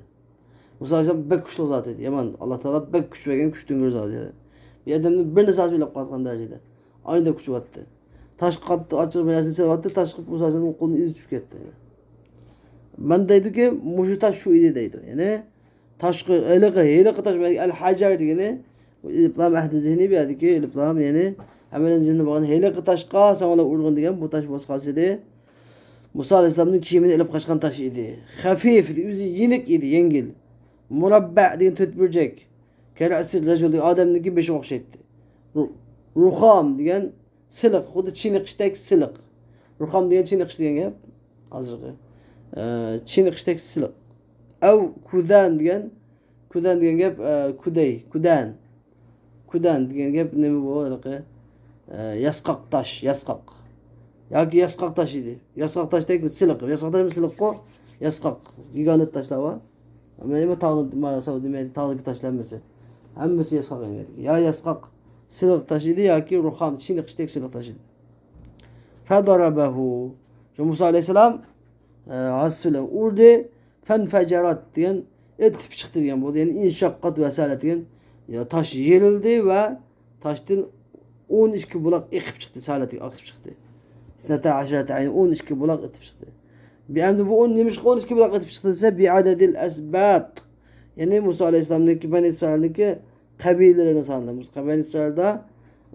مۇسا ئەلەيھىسسالام بەك كۈچلۈك زات ئىدى. يامان، ئاللا تائالا بەك كۈچ بەرگەن، كۈچتىن بىر زات ئىدى. بىر ئادەمنىڭ بىر نەرسە ئۆلۈپ قالىدىغان دەرىجىدە ئايدا كۈچى بارتتى. تاشقا قاتتىق ئاچچىق بىر نەرسىنى سېلىۋەتتى، تاشقا مۇسا ئەلەيھىسسالامنىڭ قولىنىڭ ئىزى چۈشۈپ كەتتى. مەن دەيدۇكى، مۇشۇ تاش شۇ ئىدى دەيدۇ. يەنى تاشقا، ھېلىقى، ھېلىقى تاش، ئەل ھەجەر دېگىنى، ئېلىپلام ئەھلى زېھنى، بۇ يەردىكى ئېلىپلام، يەنى ھەممىنىڭ زېھنى بولغان ھېلىقى تاشقا سەن ئۇلار ئۇرغىن دېگەن بۇ تاش بولسا قالسىدى. مۇسا ئەلەيھىسسالامنىڭ كىيىمىنى ئېلىپ قاچقان تاش ئىدى. خەفىف، ئۆزى يېنىك ئىدى، يەڭگىل. مۇرەببە دېگەن تۆت بۈرجەك. كەرەسىر رەجۇل، ئادەمنىڭكى بېشىغا ئوخشايتتى. رۇ-، رۇخام دېگەن سىلىق، خۇددى چېنىقىشتەك سىلىق. رۇخام دېگەن چېنىقىش دېگەن گەپ. ھازىرقى، ئە، چېنىقىشتەك سىلىق. ئەۋ كۇدەن دېگەن، كۇدەن دېگەن گەپ، ئە، كۇدەي، كۇدەن. كۇدەن دېگەن گەپ نېمە بۇ؟ ھېلىقى، ئە، ياسقاق تاش، ياسقاق. ياكى ياسقاق تاش ئىدى. ياسقاق تاشتەك سىلىق. ياسقاق تاش سىلىققۇ. ياسقاق. گىگانت تاشلار بار. ئەمما تاغدا، ما-، ساۋ-، نېمە، تاغدىكى تاشلار ھەممىسى. ھەممىسى ياسقاق يەنى. يا ياسقاق، سىلىق تاش ئىدى ياكى رۇخام، چېنىقىشتەك سىلىق تاش ئىدى. فضربه. شۇ مۇسا ئەلەيھىسسالام، ئە، ھاسىسى بىلەن ئۇردى. فانفجرت دېگەن ئېتىلىپ چىقتى دېگەن بولدى. يەنى انشقت وسالت دېگەن، يا، تاش يېرىلدى ۋە تاشتىن ئون ئىككى بۇلاق ئېقىپ چىقتى، سالەتكە ئاقىپ چىقتى. اثنتا عشرة عينا، ئون ئىككى بۇلاق ئېتىپ چىقتى. بۇ ئەمدى بۇ ئون، نېمىشقا ئون ئىككى بۇلاق ئېتىپ چىقتى دېسە، بعدد الأسباط. يەنى مۇسا ئەلەيھىسسالامنىڭكى بەنى ئىسرائىلنىڭكى قەبىلىلىرىنىڭ سانىدا. مۇسا، بەنى ئىسرائىلدا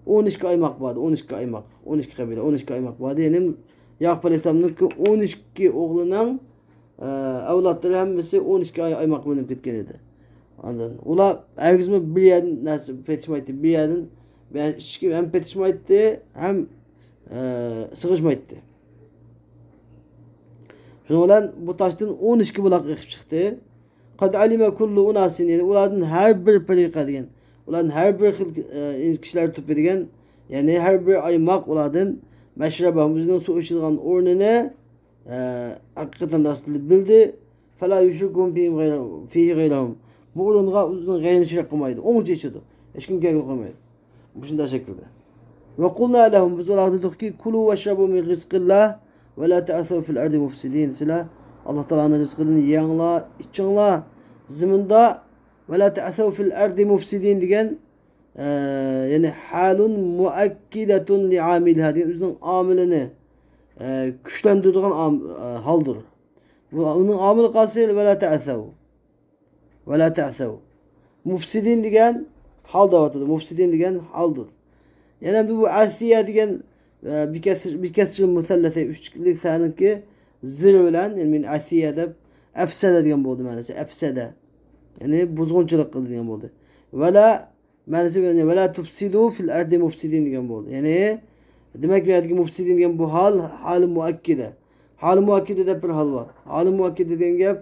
ئون ئىككى ئايماق بار ئىدى، ئون ئىككى ئايماق، ئون ئىككى قەبىلە، ئون ئىككى ئايماق بار ئىدى. يەنى ياقۇپ ئەلەيھىسسالامنىڭكى ئون ئىككى ئوغلىنىڭ، ئە، ئەۋلادلىرى ھەممىسى ئون ئىككى ئاي-، ئايماققا بۆلۈنۈپ كەتكەن ئىدى. ئاندىن ئۇلار ھەرگىزمۇ بىر يەردىن نەرسە پېتىشمايتتى، بىر يەردىن، بىر يەر ئىچكى ھەم پېتىشمايتتى، ھەم، ئە، سىغىشمايتتى. شۇنىڭ بىلەن بۇ تاشتىن ئون ئىككى بۇلاق ئېقىپ چىقتى. قد علم كل أناس، يەنى ئۇلاردىن ھەر بىر پەرىقە دېگەن، ئۇلاردىن ھەر بىر خىل، ئە، كىشىلەر توپى دېگەن، يەنى ھەر بىر ئايماق ئۇلاردىن مەشرەبەھۇم، ئۆزىنىڭ سۇ ئىچىدىغان ئورنىنى، ئە، ھەقىقەتەن راستلا بىلدى. فلا يشركهم فيهم غير-، فيه غيرهم. بۇ ئورۇنغا ئۆزىنىڭ غەيرىنى شېرىك قىلمايدۇ. ئوڭىچە ئىچىدۇ. ھېچكىم كەلگىلى قويمايدۇ. مۇشۇنداق شەكىلدە. وقلنا لهم، بىز ئۇلارغا دېدۇقكى، كلوا واشربوا من رزق الله ولا تعثوا في الأرض مفسدين. سىلەر ئاللا تائالانىڭ رىزقىدىن يەڭلار، ئىچىڭلار زېمىندا. ولا تعثوا في الأرض مفسدين دېگەن، ئە، يەنى حال مؤكدة لعاملها دېگەن ئۆزىنىڭ ئامىلىنى، ئە، كۈچلەندۈرىدىغان ئام-، ئە، ھالدۇر. بۇ، ئۇنىڭ ئامىلى قالسا، ولا تعثوا. ولا تعثوا مفسدين دېگەن ھال دەۋاتىدۇ. مۇفسىدىن دېگەن ھالدۇر. يەنە بۇ ئەسىيە دېگەن، ئە، بىكەسر-، بىكەسرىل مۇسەللەسەين، ئۈچلۈك سەنىڭكى زىر بىلەن، يەنى مىن ئەسىيە دەپ، ئەفسەدە دېگەن بولدى مەنىسى، ئەفسەدە. يەنى بۇزغۇنچىلىق قىلدى دېگەن بولدى. ۋەلا مەنىسى، يەنى، ولا تفسدوا في الأرض مفسدين دېگەن بولدى. يەنى، دېمەك، بۇ يەردىكى مۇفسىدىن دېگەن بۇ ھال، ھالى مۇئەككىدە. ھالى مۇئەككىدە دەپ بىر ھال بار. ھالى مۇئەككىدە دېگەن گەپ،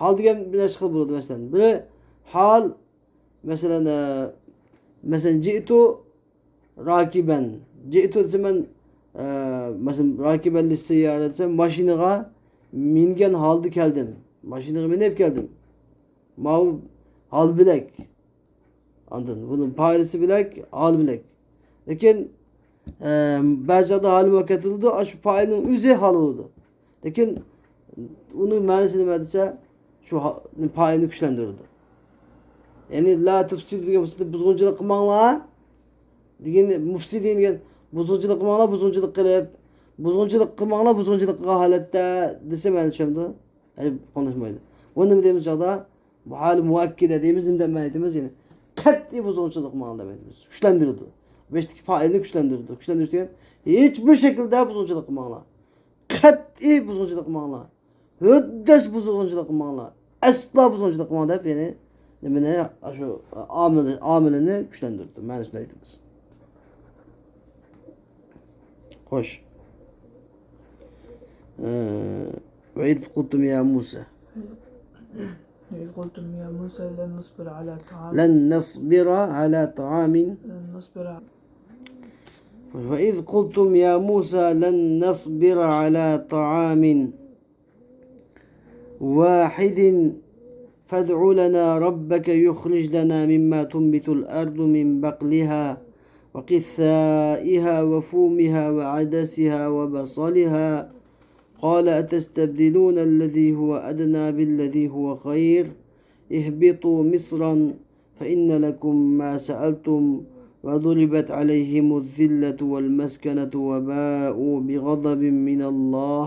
ھال دېگەن بىر نەچچە خىل بولىدۇ. مەسىلەن، بىرى ھال، مەسىلەن، ئە، مەسىلەن، جىئتۇ راكىبەن. جىئتۇ دېسە مەن، ئە، مەسىلەن، راكىبەن لىسسەييارە دېسە، ماشىنىغا مىنگەن ھالدا كەلدىم. ماشىنىغا مىنىپ كەلدىم. ماۋۇ ھال بىلەك. ئاندىن بۇنىڭ پائىلىسى بىلەك، ھال بىلەك. لېكىن، ئە، بەزى چاغدا ھال مۇئەككەد بولىدۇ، ئاشۇ پائىلنىڭ ئۆزى ھال بولىدۇ. لېكىن ئۇنىڭ مەنىسى نېمە دېسە، شۇ ھا-، پائىلنى كۈچلەندۈرىدۇ. يەنى، لا تۇفسىدۇ دېگەن بولسا، بۇزغۇنچىلىق قىلماڭلار دېگەن، مۇفسىدىن دېگەن، بۇزغۇنچىلىق قىلماڭلار، بۇزغۇنچىلىق قىلىپ، بۇزغۇنچىلىق قىلماڭلار، بۇزغۇنچىلىق قىلغان ھالەتتە دېسە، مەنە چۈشەمدۇ؟ ئەي، قاملاشمايدۇ. بۇ نېمە دەيمىز چاغدا؟ بۇ ھال مۇئەككىدە دەيمىز، نېمە دەپ مەنە ئېيتىمىز؟ يەنى قەتئىي بۇزغۇنچىلىق قىلماڭلار دەپ ئېيتىمىز. كۈچلەندۈرىدۇ. بېشىدىكى پائىلنى كۈچلەندۈرىدۇ. كۈچلەندۈرۈش دېگەن، ھېچ بىر شەكىلدە بۇزغۇنچىلىق قىلماڭلار. قەتئىي بۇزغۇنچىلىق قىلماڭلار. ھۆددەس بۇزغۇنچىلىق قىلماڭلار. ئەسلا بۇزغۇنچىلىق قىلماڭ دەپ، يەنى نېمىنى، شۇ ئامىلى، ئامىلىنى كۈچلەندۈرىدۇ. مەنىسىنى ئېيتىمىز. خوش. ئە، ۋە ئىز قۇلتۇم يا مۇسا. وإذ قلتم يا موسى لن نصبر على طعام لن نصبر على طعام لن نصبر وإذ قلتم يا موسى لن نصبر على طعام واحد فادع لنا ربك يخرج لنا مما تنبت الأرض من بقلها وقثائها وفومها وعدسها وبصلها قال أتستبدلون الذي هو أدنى بالذي هو خير اهبطوا مصرا فإن لكم ما سألتم وضربت عليهم الذلة والمسكنة وباءوا بغضب من الله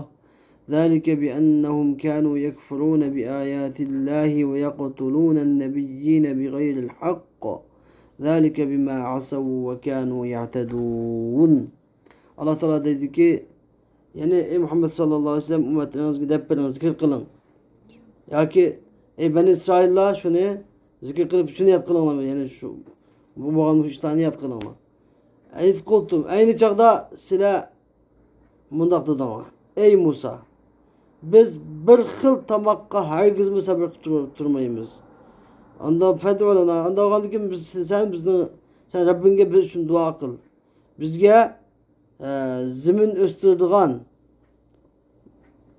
ذلك بأنهم كانوا يكفرون بآيات الله ويقتلون النبيين بغير الحق ذلك بما عصوا وكانوا يعتدون. ئاللا تائالا دەيدۇكى، يەنى، ئەي مۇھەممەد ساللاللاھۇ ئەلەيھى ۋەسەللەم، ئۈممەتلىرىڭىزگە دەپ بېرىڭ، زىكىر قىلىڭ. ياكى، ئەي بەنى ئىسرائىللار، شۇنى زىكىر قىلىپ، شۇنى ياد قىلىڭلار. يەنى شۇ، بۇ بولغان مۇشۇ ئىشلارنى ياد قىلىڭلار. ئەيز قۇلتۇم، ئەينى چاغدا سىلەر مۇنداق دېدىڭلار: ئەي مۇسا، بىز بىر خىل تاماققا ھەرگىزمۇ سەبر قىلىپ تۇر-، تۇرمايمىز. ئاندا فەدئۇ لەنا، ئاندا بولغاندىكىن بىز، سەن بىزنىڭ، سەن رەببىڭگە بىز ئۈچۈن دۇئا قىل. بىزگە، ئە، زېمىن ئۆستۈرىدىغان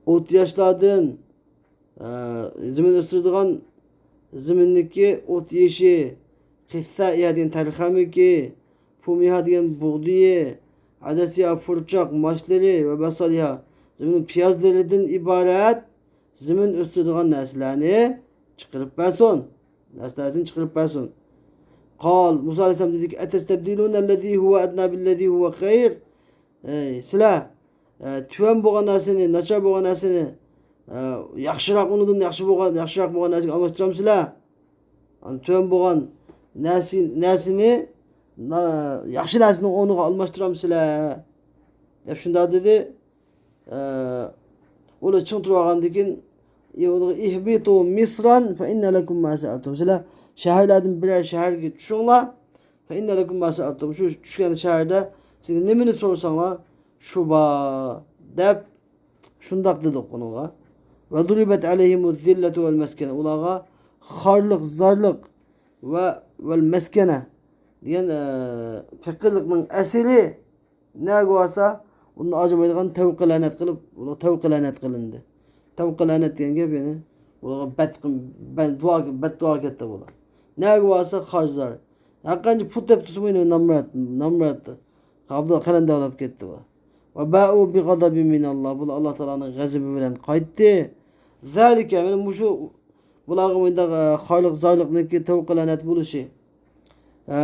ئوت ياشلاردىن، ئە، زېمىن ئۆستۈرىدىغان زېمىندىكى ئوت يېشى، قىسسەئىيا دېگەن تەرخەمىكى، فۇمىيا دېگەن بۇغدىيى، ئەدەسىيا پۇرچاق ماشلىرى ۋە بەسەلىيا زېمىن پىيازلىرىدىن ئىبارەت زېمىن ئۆستۈرىدىغان نەرسىلەرنى چىقىرىپ بەرسۇن. نەرسىلەردىن چىقىرىپ بەرسۇن. قال، مۇسا ئەلەيھىسسالام دېدىكى، ئەتەستەبدىلۇنەللەزى ھۇۋە ئەدنا بىللەزى ھۇۋە خەير. ئەي، سىلەر، ئە، تۆۋەن بولغان نەرسىنى، ناچار بولغان نەرسىنى، ئە، ياخشىراق، ئۇنىڭدىن ياخشى بولغان، ياخشىراق بولغان نەرسىگە ئالماشتۇرامسىلەر؟ ئەنە، تۆۋەن بولغان نەرسە-، نەرسىنى نا-، ياخشى نەرسىنىڭ ئورنىغا ئالماشتۇرامسىلەر؟ دەپ شۇنداق دېدى. ئە، ئۇلار چىڭ تۇرۇۋالغاندىن كېيىن، ئى، ئۇلارغا، اهبطوا مصرا فإن لكم ما سألتم. سىلەر شەھەرلەردىن بىرەر شەھەرگە چۈشۈڭلار. فإن لكم ما سألتم. شۇ چۈشكەن شەھەردە سىزگە نېمىنى سورىساڭلار، شۇ بار، دەپ شۇنداق دېدۇق ئۇنىڭغا. وضربت عليهم الذلة والمسكنة. ئۇلارغا خارلىق، زارلىق ۋە، والمسكنة دېگەن، ئە، پېقىرلىقنىڭ ئەسىرى نەگە بارسا، ئۇنى ئاجىمايدىغان تەۋقە لەنەت قىلىپ، ئۇلار تەۋقە لەنەت قىلىندى. تەۋقە لەنەت دېگەن گەپ، يەنى ئۇلارغا بەت-، بەت-، دۇئا، بەتدۇئا كەتتى بۇلار. نەگە بارسا خار-زار. ھەرقانچە پۇت دەپ تۇرسىمۇ، يەنە نامرات، نامرات. قابىل قەلەندەر بولۇپ كەتتى بۇلار. وباءوا بغضب من الله. بۇلار ئاللا تائالانىڭ غەزىپى بىلەن قايتتى. ذلك، يەنى مۇشۇ بۇلارغا مۇنداق، ئە، خارلىق، زارلىقنىڭكى تەۋقە لەنەت بولۇشى. ئە،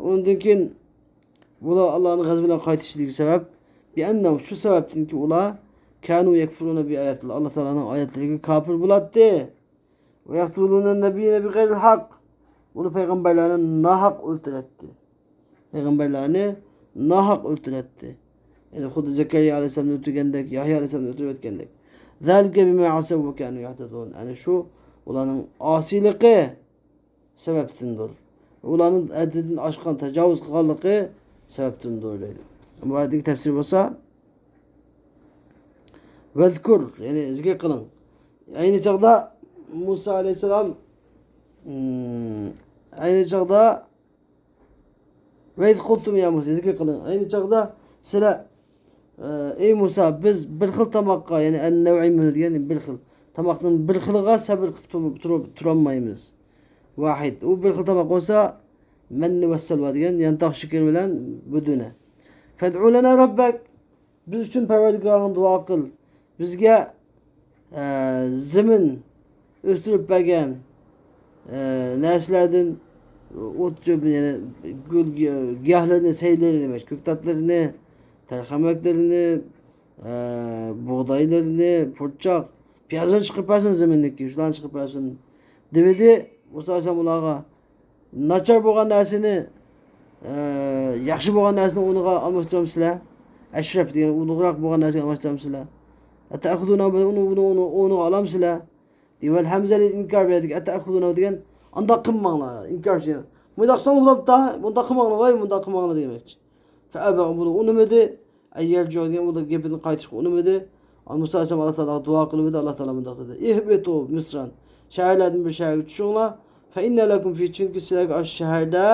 ئۇنىڭدىن كېيىن بۇلار ئاللانىڭ غەزىپى بىلەن قايتىشىدىكى سەۋەب، بىئەننەھۇم، شۇ سەۋەبتىنكى ئۇلار، كانۇ يەكفۇرۇنە بىئاياتىللا، ئاللا تائالانىڭ ئايەتلىرىگە كاپىر بولاتتى. ۋە يەقتۇلۇنەن نەبىييىنە بىغەيرىل ھەق. ئۇلار پەيغەمبەرلەرنى ناھەق ئۆلتۈرەتتى. پەيغەمبەرلەرنى ناھەق ئۆلتۈرەتتى. يەنى خۇددى زەكەرىيا ئەلەيھىسسالامنى ئۆلتۈرگەندەك، يەھيا ئەلەيھىسسالامنى ئۆلتۈرۈۋەتكەندەك. ذلك بما عصوا وكانوا يعتدون. يەنى شۇ ئۇلارنىڭ ئاسىيلىقى سەۋەبتىندۇر. ئۇلارنىڭ ھەددىدىن ئاشقان، تاجاۋۇز قىلغانلىقى سەۋەبتىندۇر دەيدۇ. بۇ ئايەتتىكى تەپسىر بولسا، ۋەزكۇر، يەنى زىكىر قىلىڭ. ئەينى چاغدا مۇسا ئەلەيھىسسالام، ئەينى چاغدا ۋەئىز قۇلتۇم يا مۇسا، زىكىر قىلىڭ. ئەينى چاغدا سىلەر ئەي مۇسا، بىز بىر خىل تاماققا، يەنى ئەن نەۋئى مىنھۇ دېگەن بىر خىل تاماقنىڭ بىر خىلىغا سەبر قىلىپ تۇر-، تۇرۇپ تۇرالمايمىز. ۋاھىد، ئۇ بىر خىل تاماق بولسا، مەننى ۋەسسەلۋا دېگەن يانتاق شېكىرى بىلەن بۇ دۆنە. فەدئۇ لەنا رەببەك، بىز ئۈچۈن پەرۋەردىگارىڭغا دۇئا قىل. بىزگە، ئە، زېمىن ئۆستۈرۈپ بەرگەن، ئە، نەرسىلەردىن ئوت چۆپ، يەنى گۈل، گىياھلىرىنى، سەيلىرىنى، دېمەك، كۆكتاتلىرىنى، تەرخەمەكلىرىنى، ئە، بۇغدايلىرىنى، پۇرچاق، پىيازلىرىنى چىقىرىپ بەرسۇن زېمىندىكى، شۇلارنى چىقىرىپ بەرسۇن، دېۋىدى. مۇسا ئەلەيھىسسالام ئۇلارغا، ناچار بولغان نەرسىنى، ئە، ياخشى بولغان نەرسىنى ئورنىغا ئالماشتۇرامسىلەر؟ ئەشرەپ دېگەن ئۇلۇغراق بولغان نەرسىگە ئالماشتۇرامسىلەر؟ ئەتەئخۇزۇنەھۇ، ئۇنى، ئۇنى، ئۇنى ئورنىغا ئالامسىلەر؟ دېيىۋەل ھەمزە لىل ئىنكار بىلەن ئەتەئخۇزۇنەھۇ دېگەن، ئانداق قىلماڭلار، ئىنكارچى. مۇنداق قىلساڭ بولۇپتا، مۇنداق قىلماڭلار، ۋاي، مۇنداق قىلماڭلار دېمەكچى. فەئەبە، ئۇنىمىدى. ئەييەرجىئۇ دېگەن بۇ گېپىنى قايتىشقا ئۇنىمىدى. مۇسا ئەلەيھىسسالام ئاللا تائالاغا دۇئا قىلىۋىدى، ئاللا تائالا مۇنداق دېدى، ئىھبىتۇ مىسران، شەھەرلەردىن بىر شەھەرگە چۈشۈڭلار. فەئىننە لەكۇم فى، چۈنكى سىلەرگە ئاشۇ شەھەردە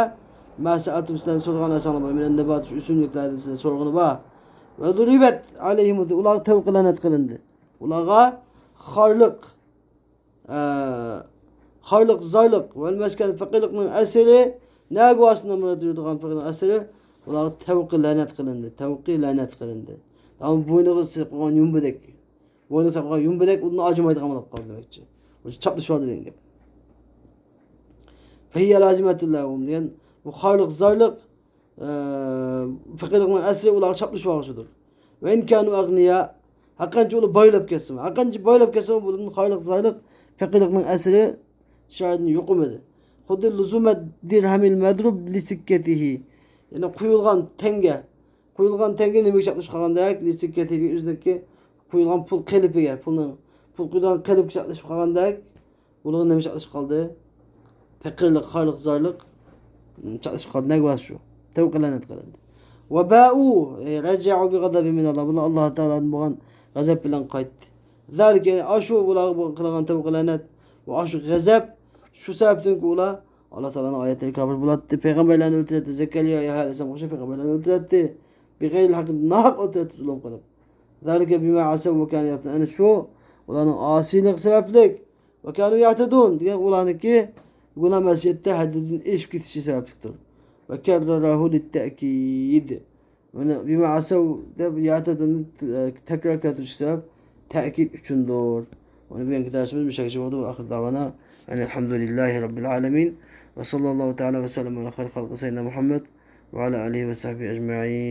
ما سەئەلتۇم، سىلەردىن سورىغان نەرسەڭلار بار، مىنەن نەبات، شۇ ئۆسۈملۈكلەردىن سىلەر سورىغىنى بار. ۋە زۇرىبەت ئەلەيھىم، ئۇلارغا تەۋقە لەنەت قىلىندى. ئۇلارغا خارلىق، ئە، خارلىق، زارلىق، ۋەل مەسكەن، پەقىرلىقنىڭ ئەسىرى، نەگە بارسا نامرات يۈرىدىغان پەقىرنىڭ ئەسىرى، ئۇلارغا تەۋقى لەنەت قىلىندى، تەۋقى لەنەت قىلىندى. تامام بوينىغا سېلىپ قويغان يۇمبىدەك، بوينىغا سېلىپ قويغان يۇمبىدەك ئۇدىن ئاجىمايدىغان بولۇپ قالدى دېمەكچى. چاپلىشىۋالدى دېگەن گەپ. فەھىيە لازىمەتۇن لەھۇم دېگەن، بۇ خارلىق، زارلىق، ئە، پەقىرلىقنىڭ ئەسىرى ئۇلارغا چاپلىشىۋالغۇچىدۇر. ۋە ئىن كانۇ ئەغنىيا، ھەرقانچە ئۇلار بايلاپ كەتسىمۇ، ھەرقانچە بايلاپ كەتسىمۇ، بۇندىن خارلىق، زارلىق، پەقىرلىقنىڭ ئەسىرى چىرايىدىن يوقىمىدى. خۇددى لۇزۇمەت دىرھەمىل مەدرۇب لىسىككەتىھى. يەنى قۇيۇلغان تەڭگە، قۇيۇلغان تەڭگە نېمىگە چاپلىشىپ قالغاندەك، لىسىككەتىھى، ئۆزىنىڭكى قۇيۇلغان پۇل قېلىپىگە، پۇلنىڭ، پۇل قۇيۇلغان قېلىپكە چاپلىشىپ قالغاندەك، بۇلارغا نېمە چاپلىشىپ قالدى؟ پەقىرلىق، خارلىق، زارلىق، م، چاپلىشىپ قالدى. نەگە بارسا شۇ. تەۋقە لەنەت قىلىندى. ۋە بەئۇ، ئەي، رەجەئۇ بىغەزەبىن مىنەللاھ. بۇلار ئاللا تائالادىن بولغان غەزەپ بىلەن قايتتى. زالىكە، يەنى ئاشۇ بۇلارغا بولغان، قىلغان تەۋقە لەنەت ۋە ئاشۇ غەزەپ، شۇ سەۋەبتىنكى ئۇلار ئاللا تائالانىڭ ئايەتلىرىگە كاپىر بولاتتى، پەيغەمبەرلەرنى ئۆلتۈرەتتى، زەكەرىيا، يەھيا ئەلەيھىسسالامغا ئوخشاش پەيغەمبەرلەرنى ئۆلتۈرەتتى. بىغەيرىل ھەققى، ناھەق ئۆلتۈرەتتى زۇلۇم قىلىپ. زالىكە بىما ئەسەۋ ۋە كانۇ يەئتەدۇن. ئەنە شۇ ئۇلارنىڭ ئاسىيلىقى سەۋەبلىك. ۋە كانۇ يەئتەدۇن دېگەن ئۇلارنىڭكى گۇناھ مەسىيەتتە ھەددىدىن ئېشىپ كېتىشى سەۋەبلىكتۇر. ۋە كەررەرەھۇ لىتتەئكىد. مانا بىما ئەسەۋ دەپ يەئتەدۇننى تەكرار كەلتۈرۈش سەۋەب تەئكىد ئۈچۈندۇر. ئۇنى بۈگۈنكى دەرسىمىز مۇشۇ يەرگىچە بولدى. ۋە ئاخىر دەۋانا ئەنىل ھەمدۇلىللاھى رەببىل ئالەمىن. ۋە ساللاللاھۇ تەئالە ۋە سەللەم ئەلا خەير خەلقى سەييىدىنا مۇھەممەد ۋە ئەلا ئالىھى ۋە سەھبىھى ئەجمەئىن.